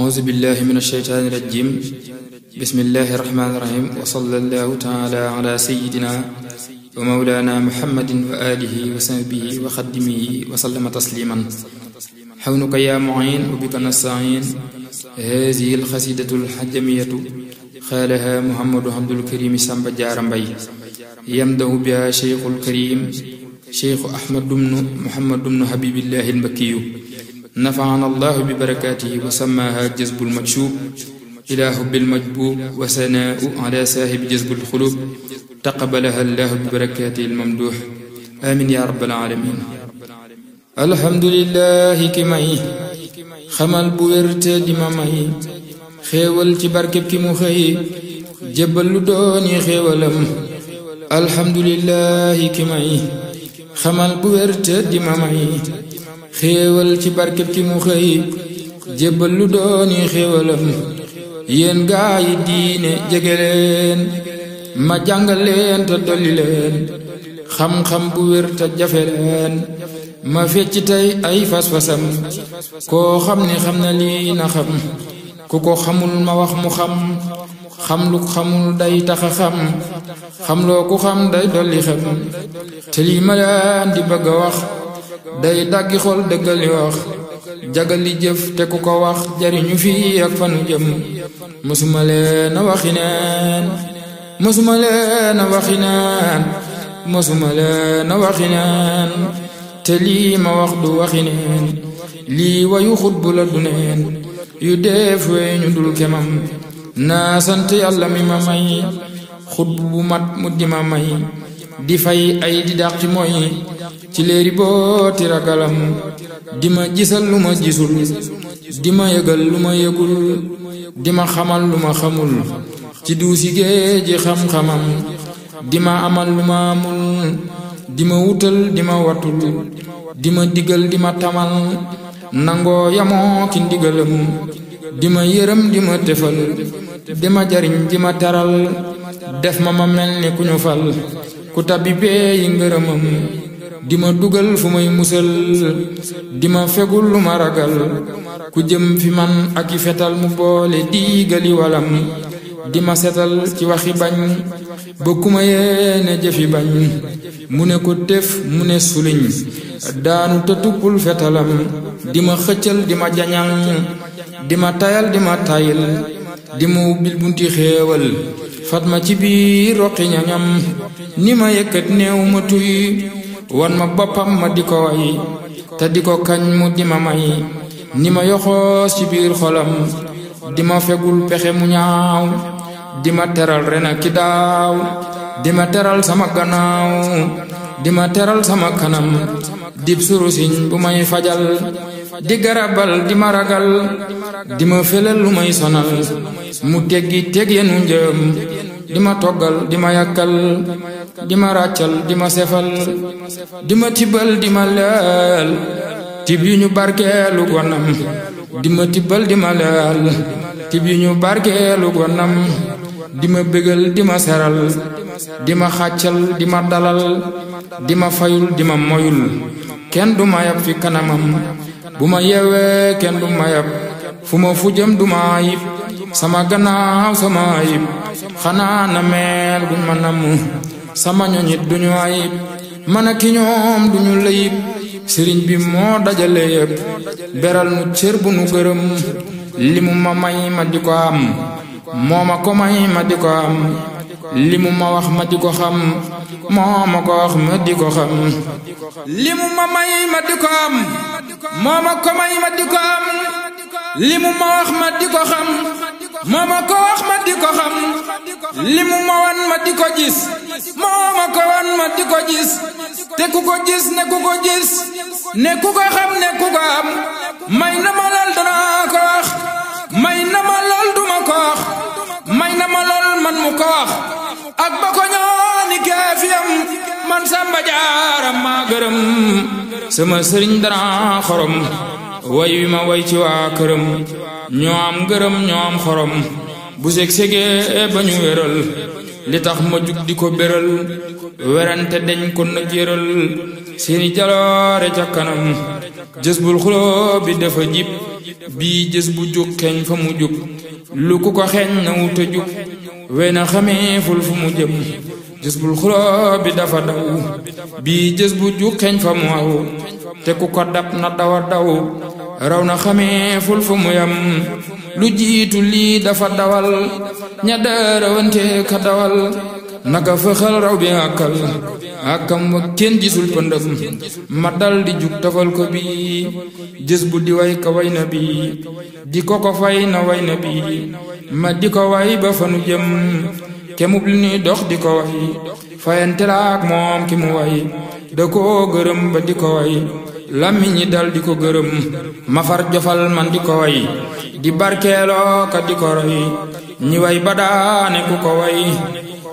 أعوذ بالله من الشيطان الرجيم بسم الله الرحمن الرحيم وصلى الله تعالى على سيدنا ومولانا محمد وآله وصحبه وخدمه وسلم تسليما حونك يا معين وبك نستعين. هذه القصيدة الحجمية قالها محمد عبد الكريم سامبا جار مباي يمدح بها شيخ الكريم شيخ أحمد بن محمد بن حبيب الله المكي نفعنا الله ببركاته وسماها جذب المكشوب إلى حب المجبوب وثناء على صاحب جذب القلوب تقبلها الله ببركاته الممدوح آمين يا رب العالمين. الحمد لله ki may xamal bu wérte di ma may xéewal ci barkeb ki mu xëy jébbal lu dooni xéewalam. alhamdulillahi ki may xamal bu wérte di ma may xéewal ci barkeb ki mu xëy jébbal lu dooni xéewalam. yéen gaa yi diine jege leen ma jàngal leen te dolli leen xam-xam bu wér te jafe leen ma fecc tey ay fas-fasam. koo xam ni xam na lii na xam ku ko xamul ma wax mu xam xam lu xamul day taxa xam loo ku xam day dolli xam. te lii ma leen di bëgg a wax day daggi xol dëggali wax jagali jëf te ku ko wax jariñu fii ak fanu jëm. mësuma leen a waxi neen mësuma leen a waxi neen mësuma leen a waxi neen te lii ma wax du waxi neen lii wayu xutbu la du neen yu def wey ñu dul kemam. naa sant yàlla mi ma may xutbu bu mat mu di ma may di fay ay di dàq ci mooy ci léeri booti ragalam di ma gisal lu ma gisul di ma yëgal lu ma yëgul di ma xamal lu ma xamul ci duusi géeji xam-xamam di ma amal lu ma amul di ma wutal di ma watul di ma digal di ma tamal nangoo yamoo ki ndigalam di ma yërëm di ma tefal di ma jariñ di ma teral def ma mel ni ku ñu fal ku tabbi bee yi ngërëmam di ma dugal fu may musal di ma fegul lu ma ragal ku jëm fi man ak i fetal mu boole diigali walam di ma setal ci waxi bañ ba ku ma yéene jëfi bañ mu ne ko def mu ne suliñ daanu te tuppul fetalam di ma xëccal di ma jañal di ma tayal di ma tayil di ma ubbil bunti xéewal fatma ci biir roqi ñañam ni ma yëkkat néew ma tuy wan ma boppam ma di ko way te di ko kañ mu di ma may ni ma yoxoos ci biir xolam di ma fegul pexe mu ñaaw di ma teral ren ak ki daaw di ma teral sama gannaaw di ma teral sama kanam dib surusiñ bu may fajal di garabal di ma ragal di ma felal lu may sonal mu teggi teg yenu njëm di ma toggal di ma yàkkal di ma ràccal di ma sefal di ma tibbal di ma leel tib yu ñu barkeelu gonam di ma tibbal di ma leel tib yu ñu barkeelu gonam di ma bégal di ma seral di ma xàccal di ma dalal di ma fayul di ma moyul kenn du ma yab fi kanamam bu ma yeewee kenn du ma yab fu ma fu jëm du ma ayib sama gannaaw sama ayib xanaa na meel guñ ma namm sama ñoñit duñu ayib man ak ki ñoom duñu layib sëriñ bi moo dajale yépp beral nu cër bu nu gërëm li mu ma may ma di ko am moo ma ko may ma di ko am li mu ma wax ma di ko xam moo ma ko wax ma di ko xam li mu ma may ma di ko am moo ma ko may ma di ko am li mu ma wax ma di ko xam moo ma ko wax ma di ko xam li mu ma wan ma di ko gis moo ma ko wan ma di ko gis te ku ko gis ne ku ko gis ne ku ko xam ne ku ko am may na ma lool danaa ko wax may na ma lool duma ko wax may na ma lool man mu ko wax ak ba ko ñooni keefiyam man Samba Jaara maa gërëm sama sëriñ dara xorom way wi ma way ci waa këram ñoo am gërëm ñoo am xorom bu seg-segee ba ñu wéral li tax ma jug di ko béral werante dañ ko na jéral seeni jaloore ca kanam jës bul xuloo bi dafa jib bii jës bu jug xeeñ fa mu jug lu ku ko xeeñ na wuta jug wey na xamee ful fu mu jëm jës bul xuloo bi dafa daw bii jës bu jug xeeñ fa mu aw te ku ko dab na dawa daw raw na xamee ful fu mu yam lu jiitu lii dafa dawal ña daarawante ka dawal naka fëxal raw bi àkkam wa kenn gisul pëndëm ma dal di jug tafal ko bi jës bu di way ka way na bi di ko fay na way na bi ma di ko way ba fanu jëm kemub li nuy dox di ko way fayante laak moom ki mu way da koo gërëm ba di ko way làmmiñ ñi dal di ko gërëm ma far jofal man di ko way di barkeeloo ka di ko roy ñi way ba daane ku ko way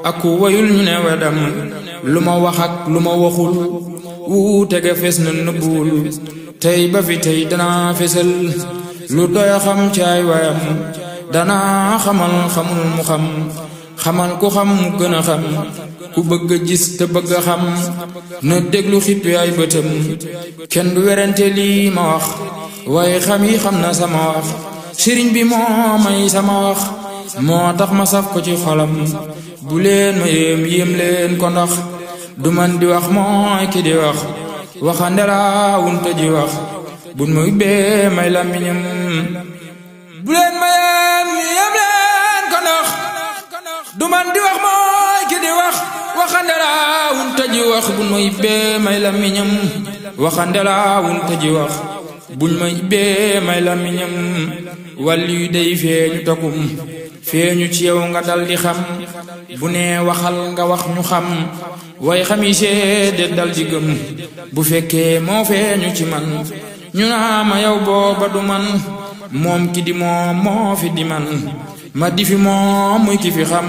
ak ku wayul ñu ne wedam lu ma wax ak lu ma waxul wuute ga fes na nëbbuwul tey ba fi tey danaa fesal lu doy xam ci ay wayam danaa xamal xamul mu xamal ku xam mu gën a xam ku bëgg a gis te bëgg a xam na déglu xippi ay bëtam kenn du werante lii ma wax waaye xam yi xam na sama wax sëriñ bi moo may sama wax moo tax ma saf ko ci xolam bu leen ma yéem leen ko ndax du man di wax mooy ki di wax waxande laa wunte ji wax bun ma ubbee may làmmiñam bu leen ma yéem leen ko ndax du man di wax mooy ki di wax waxande laa wunte ji wax bun ma ubbee may làmmiñam waxande laa wunte ji wax buñ ma ubbee may làmmiñam wàlli yu day feeñu takum feeñu ci yow nga dal di xam bu nee waxal nga wax ñu xam way xami seede dal di gëm bu fekkee moo feeñu ci man ñu naa ma yow booba du man moom ki di moom moo fi di man ma di fi moom muy ki fi xam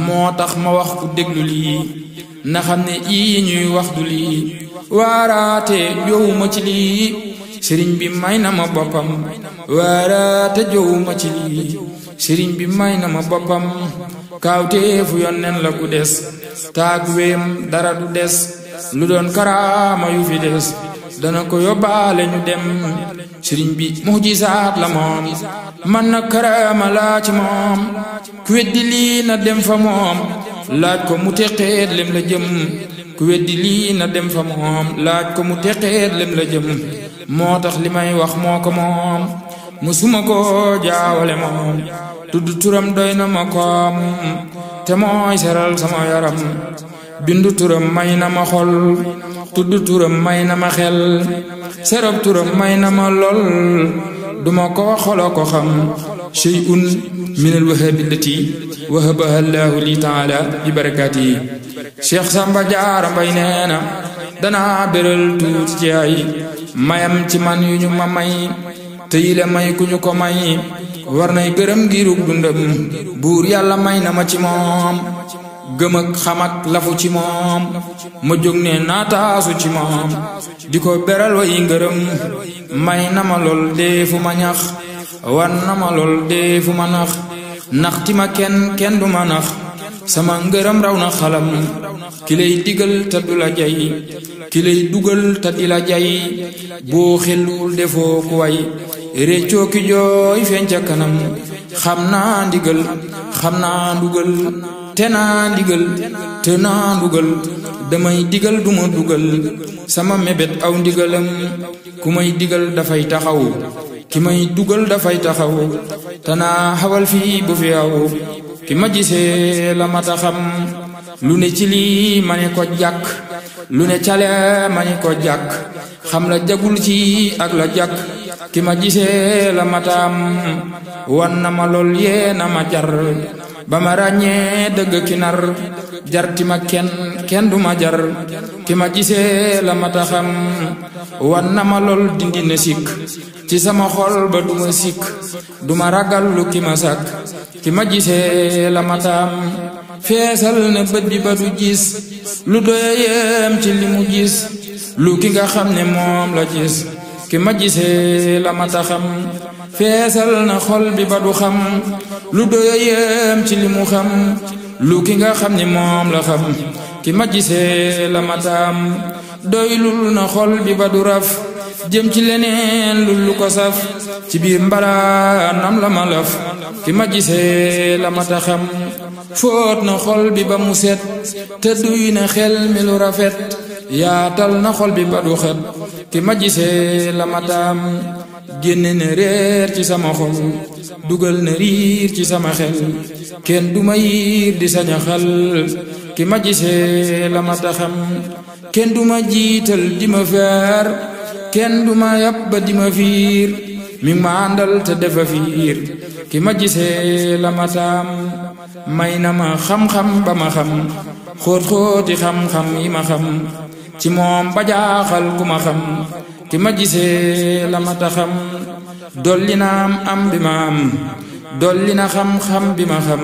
moo tax ma wax ku déglu lii na xam ne ii ñuy wax du lii waaraate jowuma ci lii sëriñ bi may na ma boppam waaraate jowuma ci lii sëriñ bi may na ma boppam kaawteefu yonneen la ku des taag wéem dara du des lu doon karaama yu fi des dana ko yóbbaale ñu dem sëriñ bi mujisaat la moom man na karaama laa ci moom ku weddi lii na dem fa moom laaj ko mu teqeet lem la jëm ku weddi lii na dem fa moom laaj ko mu teqeet lem la jëm moo tax li may wax moo ko moom musuma ko jaawale moom tudd turam doy na ma koom te mooy seral sama yaram bindu turam may na ma xol tudd turam may na ma xel serab turam may na ma lol duma ko xolo ko xam shay'un min al-wahabi allati wahabaha Allahu li ta'ala bi barakatihi Cheikh Samba Diarra Mbaye nee na danaa béral tuuti ci ay mayam ci man yu ñu ma may te yile may ku ñu ko may war nay gërëm giirug dundam buur yàlla may na ma ci moom gëm ak xam ak lafu ci moom ma jóg ne naataasu ci moom di ko beral way ngërëm may na ma lool deefu ma ñax wan na ma lool deefu ma nax ti ma kenn du ma nax sama ngërëm raw na xalam ki lay digal te du la jay ki lay dugal te di la jay boo xelul defoo ku way réccoo ki jooy feeñ ca kanam xam naa ndigal xam naa ndugal te naa ndigal te naa ndugal damay digal duma dugal sama mébét aw ndigalam ku may digal dafay taxaw ki may dugal dafay taxaw te naa xawal fii bu fi aw ki ma gisee la mata xam lu ne ci lii ma ne ko jàkk lu ne cale ma ne ko jàkk xam la jagul ci ak la jàkk ki ma gisee la mataam wan na ma lool yee na ma jar ba ma ràññee dëgg ki nar jarti ma kenn du ma jar ki ma gisee la mata xam wan na ma lool dindi na sikk ci sama xol ba du ma sikk du ma ragal lu ki ma sàkk ki ma gisee la mataam feesal na bët bi ba du gis lu doyeem ci li mu gis lu ki nga xam ne moom la gis ki ma gisee la mata xam feesal na xol bi ba du xam lu doyeem ci li mu xam lu ki nga xam ne moom la xam ki ma gisee la mataam doylul na xol bi ba du raf jëm ci leneen lu ko saf ci biir mbaraanam la ma laf ki ma gisee la ma taxam fóot na xol bi ba mu set te duy na xel mi lu rafet yaatal na xol bi ba du xet ki ma gisee la ma taam génne na réer ci sama xol dugal na riir ci sama xel kenn du ma yiir di sañ a xal ki ma gisee la ma taxam kenn du ma jiital di ma feer kenn du ma yàpp ba di ma fiir mi ma àndal te defa fiir ki ma gisee la ma taam may na ma xam-xam ba ma xam xóot-xóoti xam-xam yi ma xam ci moom ba jaaxal ku ma xam ki ma gisee la ma taxam dolli na am bi ma am dolli na xam-xam bi ma xam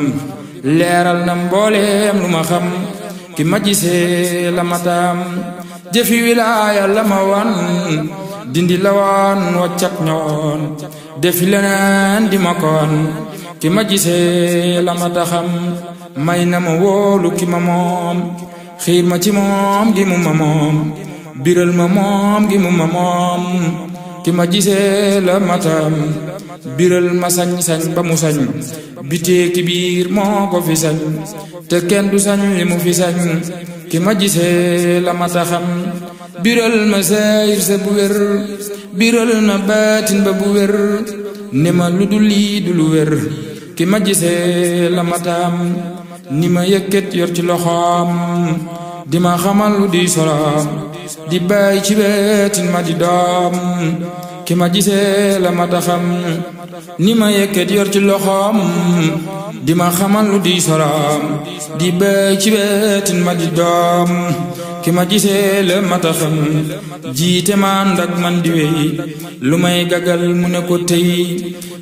leeral na mbooleem lu ma xam ki ma gisee la ma taam jëfi wilaaya la ma wan dindi la woon waccak ñoon defi leneen di ma koon ki ma gisee la ma taxam may na ma wóolu ki ma moom xiir ma ci moom gi mu ma moom biral ma moom gi mu ma moom ki ma gisee la ma taam biral ma sañ-sañ ba mu sañ bitee ki biir moo ko fi sañ te kenn du sañ li mu fi sañ ki ma gisee la ma taxam biral ma sayir sa bu wér biral ma baatin ba bu wér ne ma lu dul lii du lu wér ki ma gisee la ma taam ni ma yëkkat yor ci loxoom di ma xamal lu di soloom di bàyyi ci beetin ma di doom ki ma gisee la ma taxam ni ma yëkkat yor ci loxoom di ma xamal lu di soloom di bàyyi ci beetin ma di doom ki ma gisee la ma taxam jiite ma ànd ak man di wey lu may gagal mu ne ko tey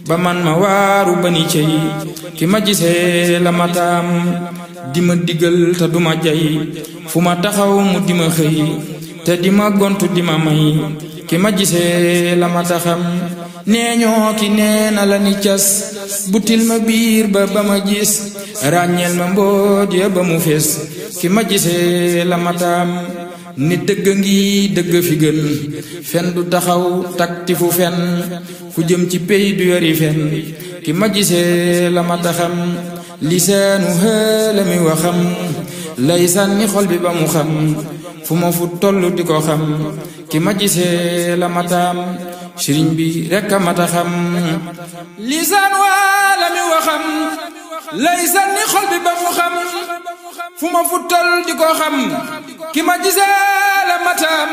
ba man ma waaru ba ni cey ki ma gisee la ma taam di ma digal te du ma jay fu ma taxaw mu di ma xëy te di ma gontu di ma may ki ma gisee la ma taxam nee ñoo ki nee na la ni cas butil ma biir ba ma gis ràññeel ma mboot ya ba mu fees ki ma gisee la ma taam ni dëgg ngi dëgg fi gën fen du taxaw takti fu fen ku jëm ci pey du yori fen ki ma gisee la ma taxam lisaanu xëla mi waxam lay sànni xol bi ba mu xam fu ma fu tollu di ko xam ki ma gisee la ma taam sëriñ bi rekk a ma taxam lisaan wala mi waxam lay sànni xol bi ba mu xam fu ma fu toll di ko xam ki ma gisee la ma taam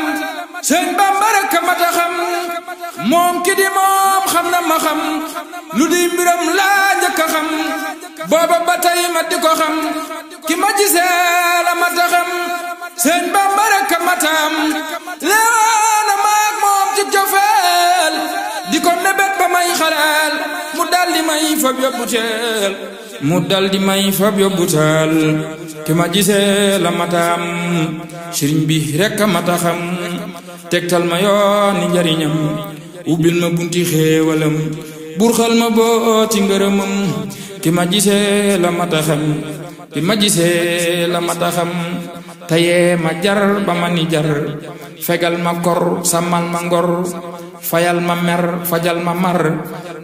sëñ Bamba rekk a ma taxam moom ki di moom xam na ma xam lu di mbiram laa njëkk a xam booba ba tey ma di ko xam ki ma gisee la ma taxam sëñ Bamba rekk a ma taam leewaana maag moom ci cofeel di ko nebet ba may xaleel mu daldi may fab yóbbu teel mu daldi may fab yóbbu teel ki ma gisee la ma taam sëriñ bi rekk a ma taxam tegtal ma yooni njariñam ubbil ma bunti xéewalam burxal ma booti ngërëmam ki ma gisee la ma taxam ki ma gisee la ma taxam tayee ma jar ba ma ni jar fegal ma kor sàmmal ma ngor fayal ma mer fajal ma mar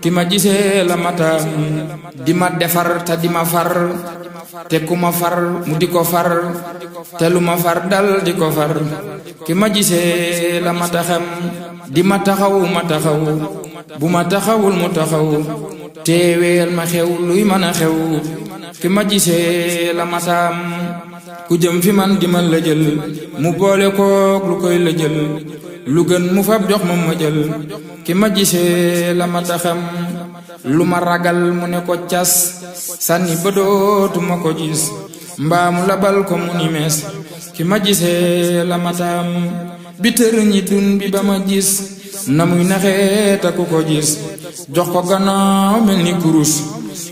ki ma gisee la ma taam di ma defar te di ma far te ku ma far mu di ko far te lu ma far dal di ko far ki ma gisee la ma taxam di ma taxaw ma taxaw bu ma taxawul mu taxaw teeweel ma xew luy mën a xew ki ma gisee la ma taam ku jëm fi man di ma la jël mu boole kook lu koy la jël lu gën mu fab jox ma ma jël ki ma gisee la ma taxam lu ma ragal mu ne ko cas sànni ba dootuma ko gis mbaamu labal ko mu ni mees ki ma gisee la ma taam bi tër ñi dun bi ba ma gis na muy naxee ta ku ko gis jox ko gannaaw mel ni kurus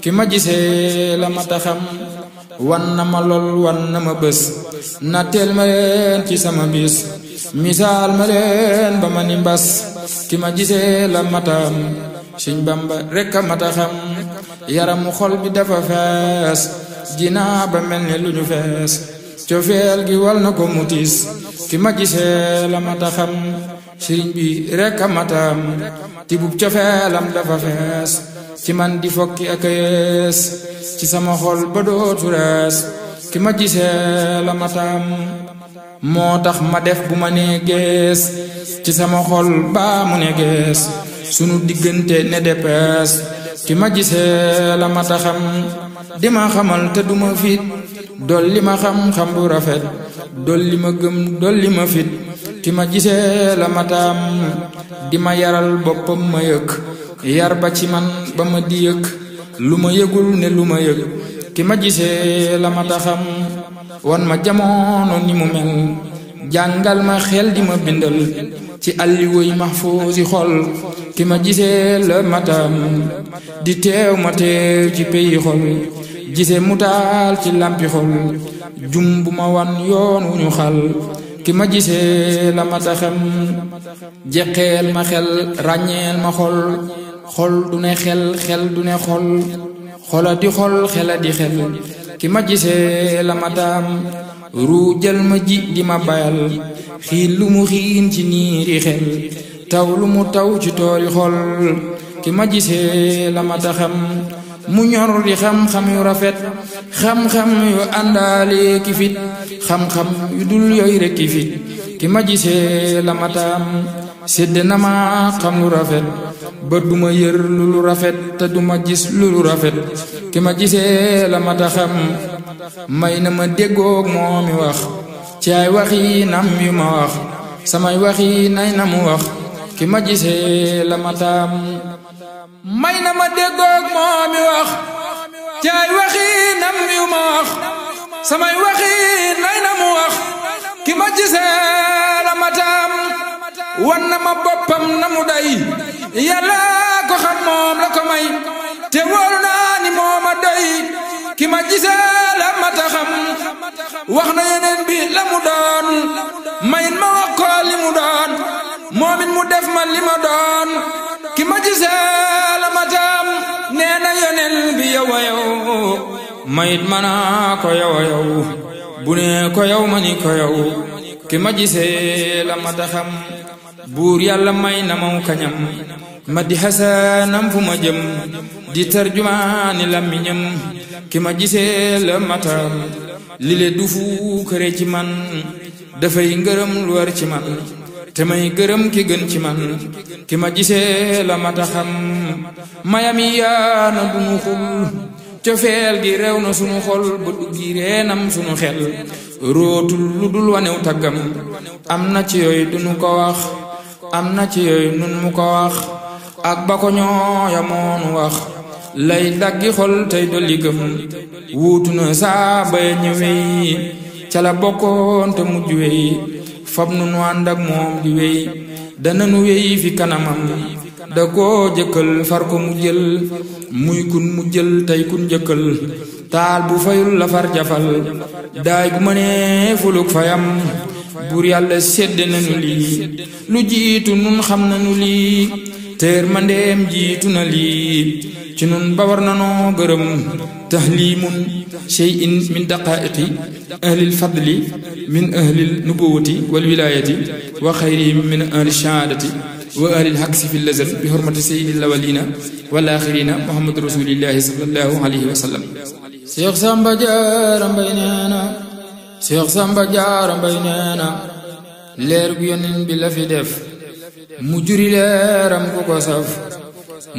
ki ma gisee la ma taxam wan na ma lool wan na ma bés na teel ma leen ci sama bis misaal ma leen ba ma ni mbas ki ma gisee la ma taam Sëñ Bamba rekk a ma taxam yaramu xol bi dafa fees jinaa ba mel ni lu ñu fees cofeel gi wal na ko mu tiis ki ma gisee la ma taxam sëriñ bi rekk a matam tibub cofeelam dafa fees ci man di fokki ak a yees ci sama xol ba dootu rees ki ma gisee la matam moo tax ma def bu ma nee gees ci sama xol baa mu ne gees sunu diggante ne depees ki ma gisee la mata xam di ma xamal te duma fit dolli ma xam-xam bu rafet dolli ma gëm dolli ma fit ki ma gisee la matam di ma yaral boppam ma yëg yar ba ci man ba ma di yëg lu ma yëgul ne lu ma yëg ki ma gisee la mata xam wan ma jamono ni mu mel jàngal ma xel di ma bindal ci alliwuy mahfuusi xol ki ma gisee la matam di teew ma teew ci peyi xol gisee mu taal ci lampi xol jum bu ma wan yoon wu ñu xal ki ma gisee la mata xam jeqeel ma xel ràññeel ma xol xol du ne xel xel du ne xol xola di xol xela di xel ki ma gisee la matam ruujal ma ji di ma bayal xiin lu mu xiin ci niiri xel taw lu mu taw ci toori xol ki ma gisee la mata xam mu ñor di xam-xam yu rafet xam-xam yu àndaale ki fit xam-xam yu dul yooyu rek ki fit ki ma gisee la matam sédd na ma xam lu rafet ba duma yër lu rafet te duma gis lu rafet ki ma gisee la mata xam may na ma déggoog moomi wax ci ay waxi nam yu ma wax samay waxi nay na mu wax ki ma gisee la matam may na ma déggoog moomi wax ci ay waxi nam yu ma wax samay waxi nay na mu wax ki ma gisee la matam wan na ma boppam na mu day yàlla ko xam moom la ko may te wóolu naa ni mooma doy ki ma gisee la mata xam wax na yeneen bi la mu doon mayit ma wax ko li mu doon moomit mu def ma li ma doon ki ma gisee la matam nee na yeneen bi yow a yow mayit ma naa ko yow a yow bu ne ko yow ma ni ko yow ki ma gisee la mata xam buur yàlla may na maw kañam ma di xasanam fu ma jëm di tarjumaani làmmiñam ki ma gisee la matam li le du fu kër ci man dafay ngërëm lu war ci man te may gërëm ki gën ci man ki ma gisee la mata xam mayam yi yaana dunu xul cofeel gi rew na sunu xol ba duggi reenam sunu xel rootul lu dul wanew taggam am na ci yooyu dunu ko wax am na ci yooyu nun mu ko wax ak ba ko ñooya moonu wax lay daggi xol tey dolli gëm wuutu na saa bay ñëwey ca la bokkoon te mujj wey fab nu nu ànd ak moom di wey dana nu wey fi kanamam da koo jëkkal far ko mu jël muy kun mu jël tey kun jëkkal taal bu fayul la far jafal daay bu mënee fuluk fayam buur yàlla sedd nañu lii lu jiitu nun xam nañu lii teer mandeem jiitu na lii ci nun ba war nanoo gërëm tahlimun shay'in min daqaiqi ahlil fadli min ahlil nubuwati wal wilayati wa xayrihim min ahli shahaadati wa ahlil haksi fi lazal bi hurmati sayyidil awwalina wal axirina muhammadu rasulillahi sallallahu alayhi wa sallam. Seex Samba Jaara Mbay neena Seex Samba Jaara Mbay neena leer gu yonent bi la fi def mu juri leeram ku ko saf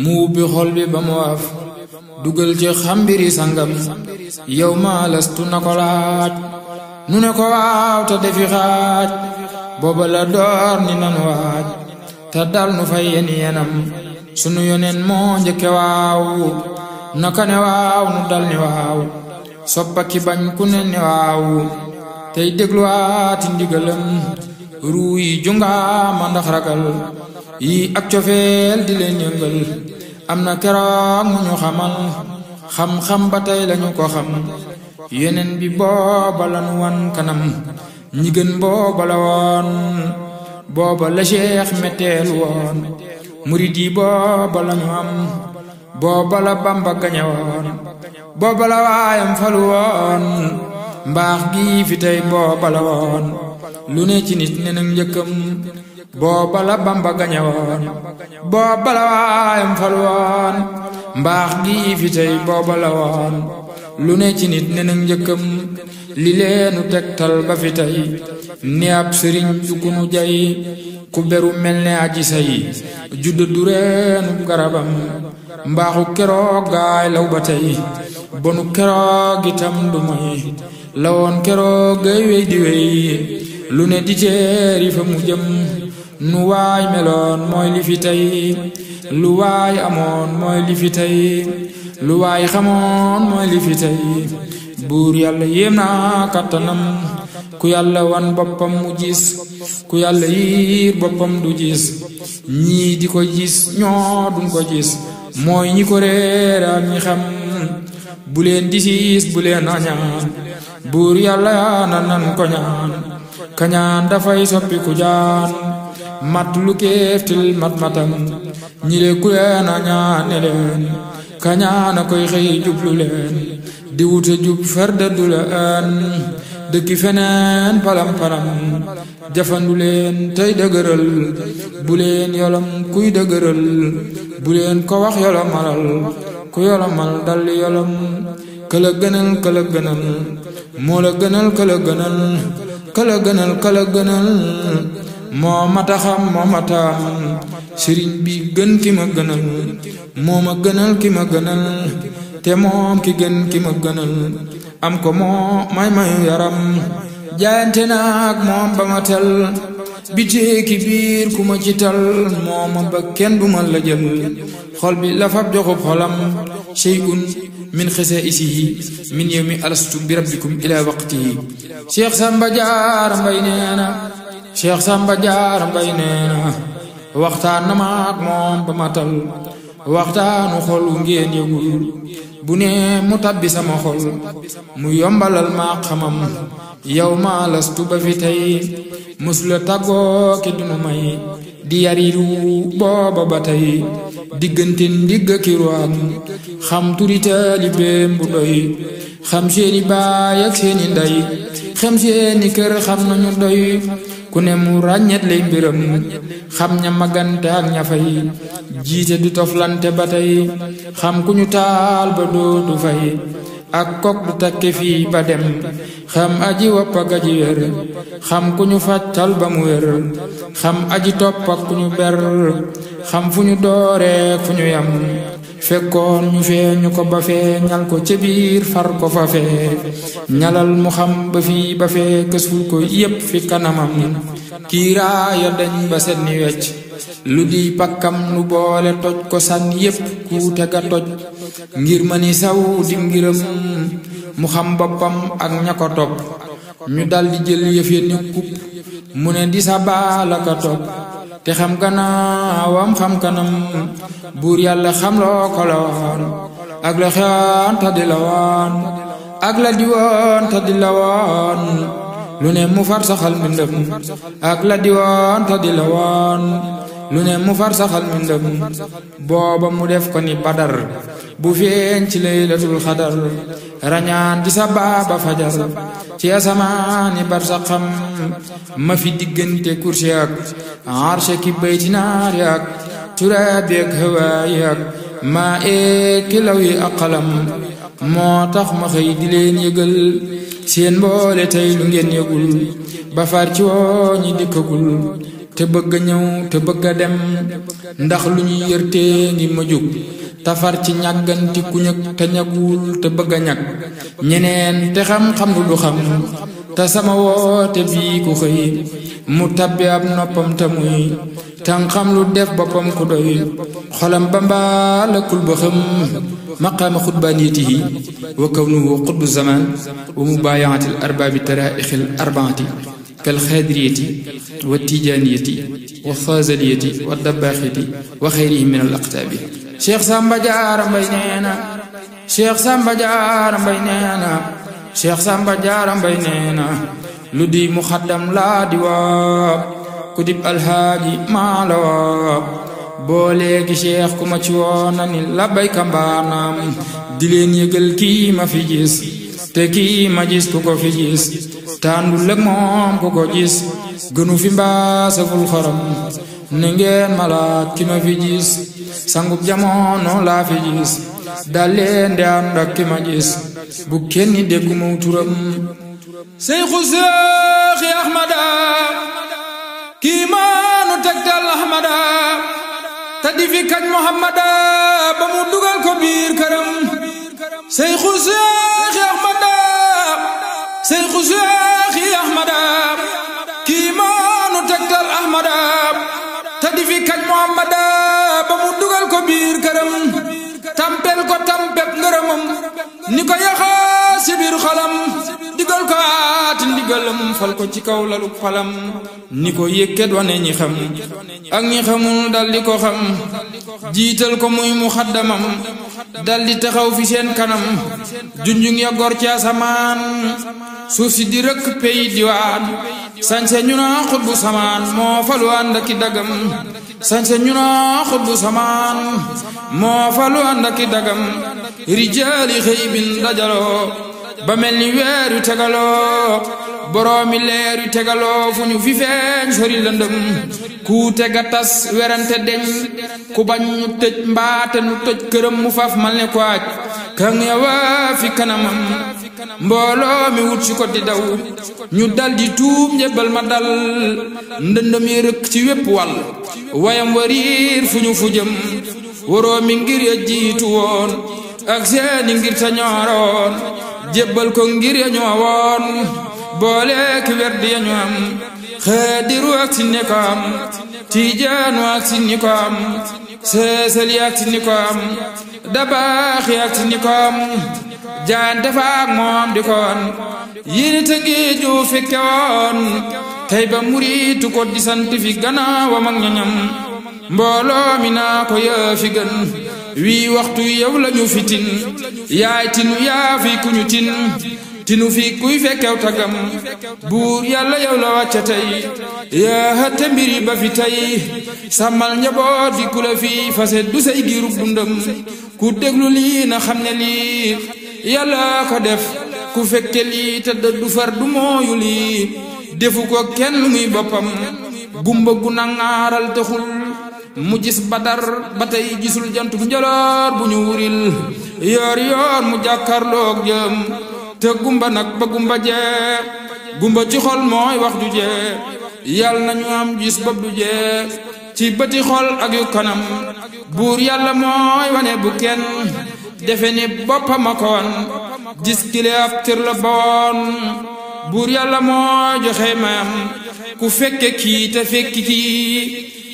mu ubbi xol bi ba mu waaf dugal ci xambiri sangam yow maa lastu na ko laaj nu ne ko waaw te defi xaaj booba la door ni nan waaj te dal nu fay yen yenam sunu yonent moo njëkke waaw naka ne waaw nu dal ni waaw soppa ki bañ ku ne ni waaw tey dégluwaati ndigalam ruu yi jungaama ndax ragal yi ak cofeel di leen yëngal am na keroog mu ñu xamal xam-xam ba tey lañu ko xam yeneen bi booba lanu wan kanam ñi gën booba la woon booba la Cheikh metteel woon murid yi booba lañu am booba la Bamba gañe woon booba la waayam falu woon mbaax gi fi tey booba la woon lu ne ci nit ne nag njëkkam booba la Bamba gañe woon booba la waayam fal woon mbaax gi fi tey booba la woon lu ne ci nit ne nag njëkkam li leenu tegtal ba fi tey ni ab sëriñ du ku nu jay ku beru mel ne aji say judda du reenu garabam mbaaxu keroog gaay law ba tey bonu keroog itam du moy lawoon keroog gay wey di wey lu ne di teeri fa mu jëm nu waay meloon mooy li fi tey lu waay amoon mooy li fi tey lu waay xamoon mooy li fi tey buur yàlla yéem naa kattanam ku yàlla wan boppam mu gis ku yàlla yiir boppam du gis ñii di ko gis ñoo duñ ko gis mooy ñi ko réer ak ñi xam bu leen di siis bu leen añaan buur yàlla na nan ko ñaan kañaan dafay soppi ku jaan mat lu kéeftil mat matam ñi le ku leen añaan ne leen kañaan a koy xëy jublu leen di wute jub farda du la an dëkki feneen palam palam jafandu leen tey dëgëral bu leen yolom kuy dëgëral bu leen ko wax yolomalal ku yolomal dalli yolom këla gënal këla gënal moo la gënal këla gënal këla gënal këla gënal moo mata xam moo mata am sëriñ bi gën ki ma gënal moo ma gënal ki ma gënal te moom ki gën ki ma gënal am ko moo may mayu yaram jaayante naag moom ba ma tel bitee ki biir ku ma ci tal mooma ba kenn du ma la jël xol bi la fab joxub xolam shay'un min xasaa'isihi min yawmi alastu bi rabbikum ila waqtihi Cheikh Samba Diarra Mbaye neena Cheikh Samba Diarra Mbaye neena waxtaan na ma ak moom ba ma tal waxtaanu xol ngeen yëgul bu ne mu tabbi sama xol mu yombalal ma xamam yow ma lastu ba fi tey musula tàggoo ki dunu may di yariru booba ba tey diggante ndigg ki ruwaam xam turi taalibeem bu doy xam seeni baay ak seeni ndey xam seeni kër xam nañu doy ku ne mu ràññet lay mbiram xam ña magante ak ña fay jiite du toflante ba tey xam ku ñu taal ba dootu fay ak kok du takke fii ba dem xam aji wopp ak aji wér xam ku ñu fàccal ba mu wér xam aji topp ak ku ñu ber xam fu ñu dooree fu ñu yam fekkoon ñu feeñu ko ba fee ñal ko ca biir far ko fa fee ñalal mu xam ba fii ba fee kësul ko yépp fi kanamam kiiraaya dañ ba senni wecc lu di pakkam nu boole toj ko sànni yépp ku tega toj ngir ma ni saw di ngiram mu xam boppam ak ña ko topp ñu daldi jël yëf ya ni kupp mu ne di sa baala ka topp te xam gannaawam xam kanam buur yàlla xam loo ko la woon ak la xewoon ta di la woon ak la di woon ta di la woon lu ne mu far saxal mbindam ak la di woon ta di la woon lu ne mu far saxal mbindam booba mu def ko ni badar bu feeñ ci laylatul xadar rañaan di sa baaba fajar ci asamaani barsaxam ma fi diggante kursi ak arshe ki bayti naari ak turaabi ak hawaayi ak maa ki law yi ak qalam moo tax ma xëy di leen yëgal seen mboole tey lu ngeen yëgul ba far ci woo ñi dikkagul te bëgg a ñëw te bëgg a dem ndax lu ñu yërtee ngi ma jóg tafar ci ñàgganti ku ñëg te ñagul te bëgg a ñag ñeneen te xam-xam lu xam te sama woote bii ku xëy mu tabbi ab noppam te muy tan xam lu def boppam ku doy xolam ba mbaalakul ba xam maqaama xutbaaniyatihi wa kawnuhu qutbu zaman wa mubaayaati al arbaabi taraaixi al arbaati kal xaadiriyati wa tijaaniyati wa faazaliyati wa dabbaaxiti wa xayrihim min al aqtaabi Cheikh Samba Diarra Mbaye neena Cheikh Samba Diarra Mbaye neena Cheikh Samba Diarra Mbaye neena lu di muxaddam laa di waab ku dib alhaaji maa la waab boo léegi cheikh ku ma ci woona ni labbayka mbaanaam di leen yëgal kii ma fi gis te kii ma gis ku ko fi gis tàndul ak moom ku ko gis gënu fi mbaa saful xorom ne ngeen malaat ki ma fi gis sangub jamono laa fi gis dal leen di ànd ak ki ma gis bu kenn déggu maw turam Seyxu Seexi Ahmada kii maanu tegtal Ahmada te di fi kañ Muhammada ba mu dugal ko biir këram Seyxu Seexi Ahmada Seyxu Seexi Ahmada kii maanu tegtal Ahmada te di fi kañ Muhammada ba mu dugal ko biir këram tampel ko tampep ngërëmam ni ko yaxaa si biir xolam digal ko aati ndigalam fal ko ci kaw lalu falam ni ko yëkkat wane ñi xam ak ñi xamul dal di ko xam jiital ko muy muxaddamam dal di taxaw fi seen kanam junjung ya gor ci asamaan suuf si di rëkk pey diwaan sañse ñu na xutbu samaan moo falu ànd ak i dagam sañse ñu na xutbu samaan moo falu ànd ak i dagam rijaali xëy bin dajaloo ba mel ni weer yu tegaloo boroomi leer yu tegaloo fu ñu fi feeñ sori lëndëm ku tega tas werante deñ ku bañ ñu tëj mbaate nu tëj këram mu faf mal ne ko aj kan yawa fi kanamam mbooloo mi wut si ko di daw ñu dal di tuub njëbbal ma dal ndëndëm yi rëkk ci wépp wàll wayam wariir fu ñu fu jëm waroo mi ngir ya jiitu woon ak seeni ngir ta ñooroon jébbal ko ngir ya ñoo woon boole ki werdi ya ñu am xaadiru ak si ni ko am tiijaanu ak si ni ko am seesali ak si ni ko am dabaaxi ak si ni ko am jaan defaak moom di ko woon yéeni te ngi ju fekke woon tey ba muriitu ko di sant fi gannaawam ak ñoñam mbooloo mi naa ko yaa fi gën wii waxtu yow lañu fi tin yaay tinu yaa fi kuñu tin tinu fi kuy fekkew tagam buur yàlla yow la wàcca tey yaa hatte mbiri ba fi tey sàmmal njaboot fi ku la fi fase du say giirub dundam ku déglu lii na xam ne lii yàlla ko def ku fekke lii te du far du mooyu lii defu ko kenn muy boppam gumba gu nangaaral taxul mu gis badar ba tey gisul jantum njoloor bu ñu wuril yoor yoor mu jàkkarloog jëm te gumba nag ba gumba jee gumba ci xol mooy wax ju jee yàlla nañu am gis bopp du jee ci bëti xol ak yu kanam buur yàlla mooy wane bu kenn defe ni boppam a ko wan gis kile ab tër la boon buur yàlla mooy joxe mayam ku fekke kii te fekki kii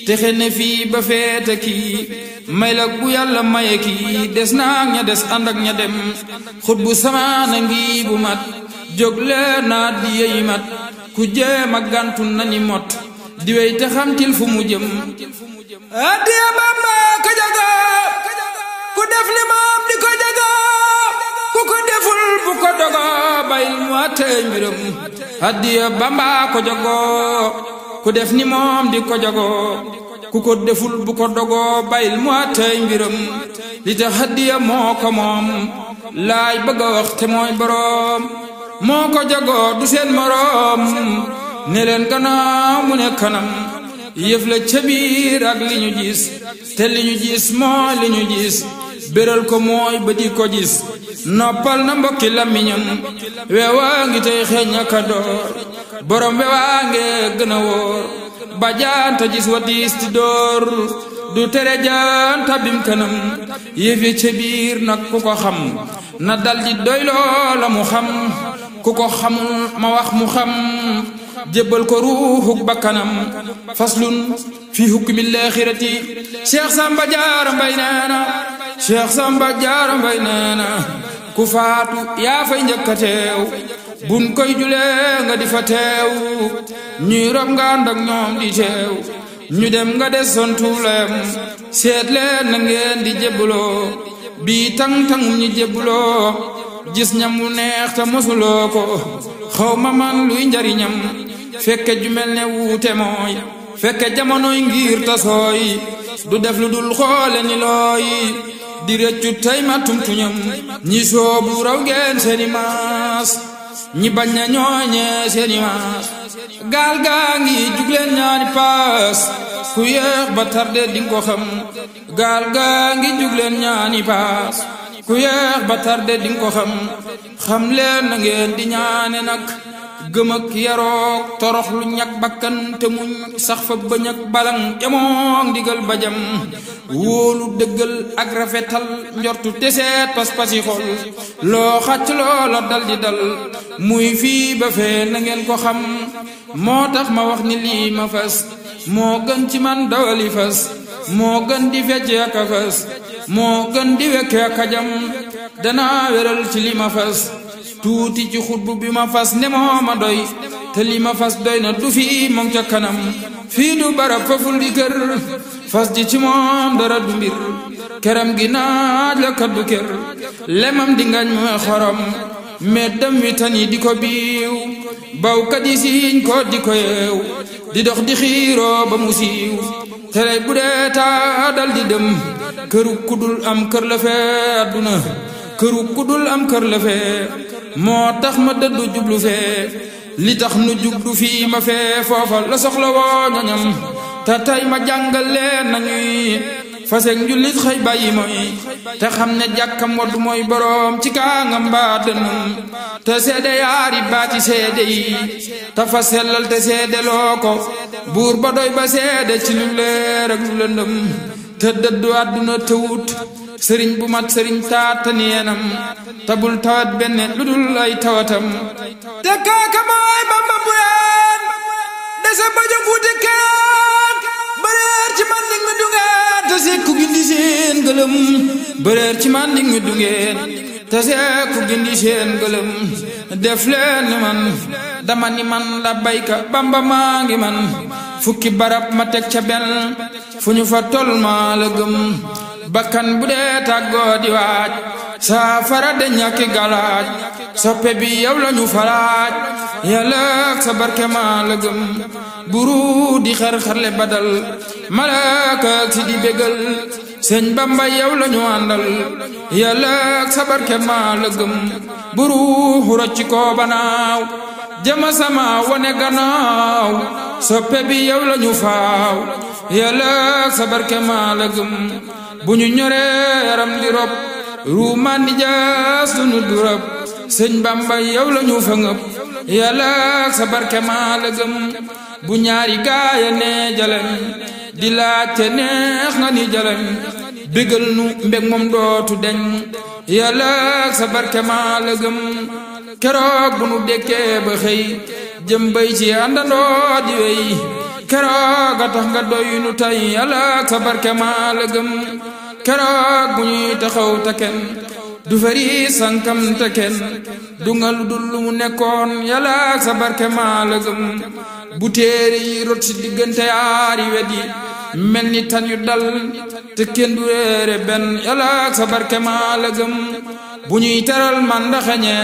texe ne fii ba feete kii may la bu yàlla maye kii des naak ña des ànd ak ña dem xut bu samaana ngi bu mat jóg leer naa di yeyi mat ku jéem a gàntu na ni mot di wey te xamtil fu mu jëm addiya Bamba ka jaga ku def li moom di ko jaga ku ko deful bu ko dogo bayil mu àttee mbiram addiya Bamba ko jago ku def ni moom di ko jago ku ko deful bu ko dogoo bayil mu àttee mbiram li tax hadiya moo ko moom laay bëgg a wax te mooy boroom moo ko jagoo du seen moroom ne leen gannaaw mu ne kanam yëf la ca biir ak li ñu gis te li ñu gis mooy li ñu gis béral ko mooy ba di ko gis noppal na mbokki làmmiñam weewaa ngi tey xeeñ aka door borom weewaa nge gën a wóor ba jaanta gis wa diis ti door du tere jaanta bim kanam yëfi ca biir nag ku ko xam na dal di doy loola mu xam ku ko xamul ma wax mu xam jébbal ko ruuxuk bakkanam faslun fi hukmil aaxirati Cheikh Samba Diarra Mbaye neena Cheikh Samba Diarra Mbaye neena ku faatu yaa fay njëkk a teew buñ koy julee nga di fa teew ñuy rob nga ànd ak ñoom di teew ñu dem nga des sontuulem seet leen na ngeen di jébbuloo bii tang-tangum ñi jébbuloo gis ñam wu neex te mosuloo ko xaw ma man luy njariñam fekke ju mel ne wuute mooy fekke jamonoy ngir tasooy du def lu dul xoole ni looy di rëccu tey ma tumtuñam ñi soobu raw ngeen seeni maas ñi bañ na ñooñee seeni maas gaal gaa ngi jugleen ñaani paas ku yéex ba tarde dinga ko xam gaal gaa ngi jugleen ñaani paas ku yéex ba tarde dinga ko xam leen na ngeen di ñaane nag gëm ak yaroog torox lu ñak bakkan te muñ sax fa bañ ak balang jamoog ndigal bajam wóolu dëggal ak rafetal njortu teseet pas-pasi xol loo xacc loola dal di dal muy fii ba fee na ngeen ko xam moo tax ma wax ni lii ma fas moo gën ci man dawali fas moo gën di fecce ak a fas moo gën di wekke ak a jam danaa wéral ci li ma fas tuuti ci xutbu bi ma fas ne moo ma doy te li ma fas doy na du fii moom ca kanam fii du barab faful di kër fas ji ci moom dara du mbir këram gi naaj la kaddu kër lemam di ngañ mooy xorom meddam wi tan yi di ko biiw bawkat yi siiñ ko di ko yeew di dox di xiiroo ba mu siiw tere bu dee taa dal di dem këru kudul am kër la fee adduna këru kudul am kër la fee moo tax ma dëddu jublu fee li tax nu jublu fii ma fee foofa la soxla woo ñoñam te tey ma jàngal leen nañuy faseeg njullit xëy bàyyi mooy te xam ne jàkkam waddu mooy boroom ci kaangam mbaa dënum te seede yaari baati seede yi te fa sellal te seede loo ko buur ba doy ba seede ci lu leer ak lu lëndëm te dëddu àdduna tëwut sëriñ bu mat sëriñ taata neenam tabul tawat benn lu dul ay tawatam te kaaka mooy Bamba bu yeen dese ba jóg wuti kenn bëreer ci man nig mi dungeen te sekku gindi seen gëlëm bëreer ci man nig mi dungeen te sekku gindi seen gëlëm def leen ni man dama ni man la bayka Bamba maa ngi man fukki barab ma teg ca benn fu ñu fa tol maa la gëm bakkan bu dee tàggoo di waaj saafara de ñàkki galaaj soppe bi yow la ñu falaaj yàlla ak sa barke maa la gëm buru di xar-xarle badal malaaka ak si di bégal sëñ Bamba yow la ñu àndal yàlla ak sa barke maa la gëm buru rocc ko banaaw jama sama wane gannaaw soppe bi yow la ñu faaw yàlla ak sa barke maa la gëm bu ñu ñoree yaram di rob ruumaan di jaas du nu du rob sëñ Bamba yow la ñu fa ngëp yàlla ak sa barke maa la gëm bu ñaari gaaya nee jaleñ di laajte neex nga ni jaleñ bégal nu mbég moom dootu deñ yàlla ak sa barke maa la gëm keroog bu nu dekkee ba xëy jëm bay ci àndandoo di wey keroog a tax nga doy nu tey yàlla ak sa barke maa la gëm keroog bu ñuy taxaw te kenn du fari sankam te kenn du nga lu dul lu mu nekkoon yàlla ak sa barke maa la gëm bu téere yi rot si diggante yaari wet yi mel ni tan yu dal te kenn du réere benn yàlla ak sa barke maa la gëm bu ñuy teral man ndaxañe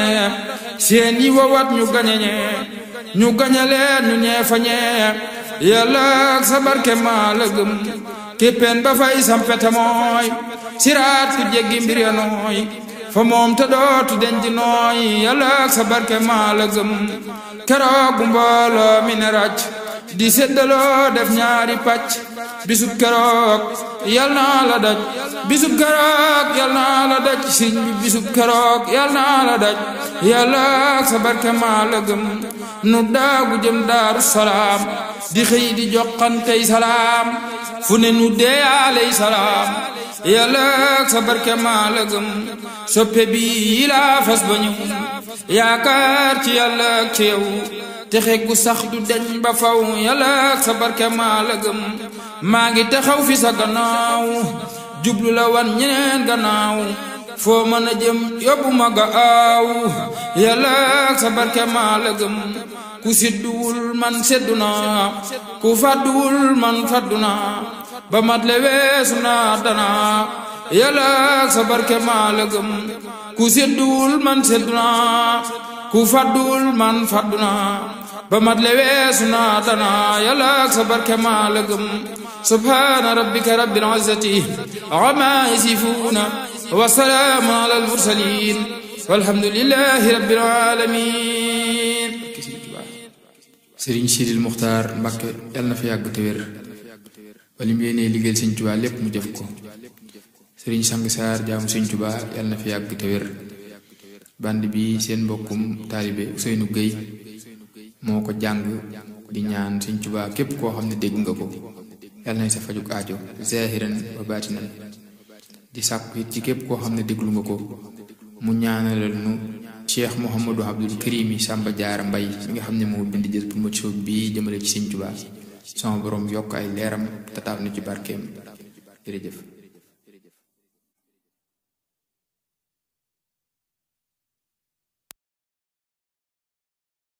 seen yi wowat ñu gañeñe ñu gañaleen ñu ñeefañee yàlla ak sa barke maa la gëm képpeen ba fay sampete mooy siraat ku jéggi mbir ya nooy fa moom te dootu denc nooy yàlla ak sa barke maa la gëm keroog bu mbooloo mi ne ràcc di séddaloo def ñaari pàcc bisub keroog yal naa la daj bisub keroog yal naa la daj siñ bi bisub keroog yal naa la daj yàlla ak sa barke maa la gëm nu daagu jëm Daaru Salaam di xëy di joxantey salaam fu ne nu dee aley salaam yàlla ak sa barke maa la gëm soppe bi yi laa fas ba ñëw yaakaar ci yàlla ak ci yow texe gu sax du deñ ba faw yàlla ak sa barke maa la gëm maa ngi taxaw fi sa gannaaw jublu la wan ñeneen gannaaw foo mën a jëm yóbbu ma ga aaw yàlla ak sa barke maa la gëm ku sidduwul man seddu naa ku fàdduwul man fàddu naa ba mat le weesu naa danaa yàlla ak sa barke maa la gëm ku sidduwul man seddu naa ku fàdduwul man fàddu naa ba mat le weesu naa danaa yàlla ak sa barke maa la gëm subhaana rabbika rabbil izzati amma yasifuuna wa salaamun alal mursaliin walhamdulillahi rabbil aalamiin. Sëriñ Sidil Muxtaar Mbàkke yàlla na fi yàgg te wér ba lim yéenee liggéeyal Sëriñ Tuubaa lépp mu jëf ko. Sëriñ Sang Saar jaamu Sëriñ Tuubaa yàlla na fi yàgg te wér. band bi seen mbokkum taalibe Ousseynou Gueye moo ko jàng di ñaan Sëriñ Tuubaa képp koo xam ne dégg nga ko yàlla na sa fajuk aajo zahiran wa baatinan di sàkku it ci képp koo xam ne déglu nga ko mu ñaanalal nu Cheikh Mouhamadou Abdoul Karimi Samba Diarra Mbaye mi nga xam ne moo bind jës bu ma soob bii jëmale ci Sëriñ Tuubaa sama borom yokk ay leeram tataaf na ci barkeem jërëjëf.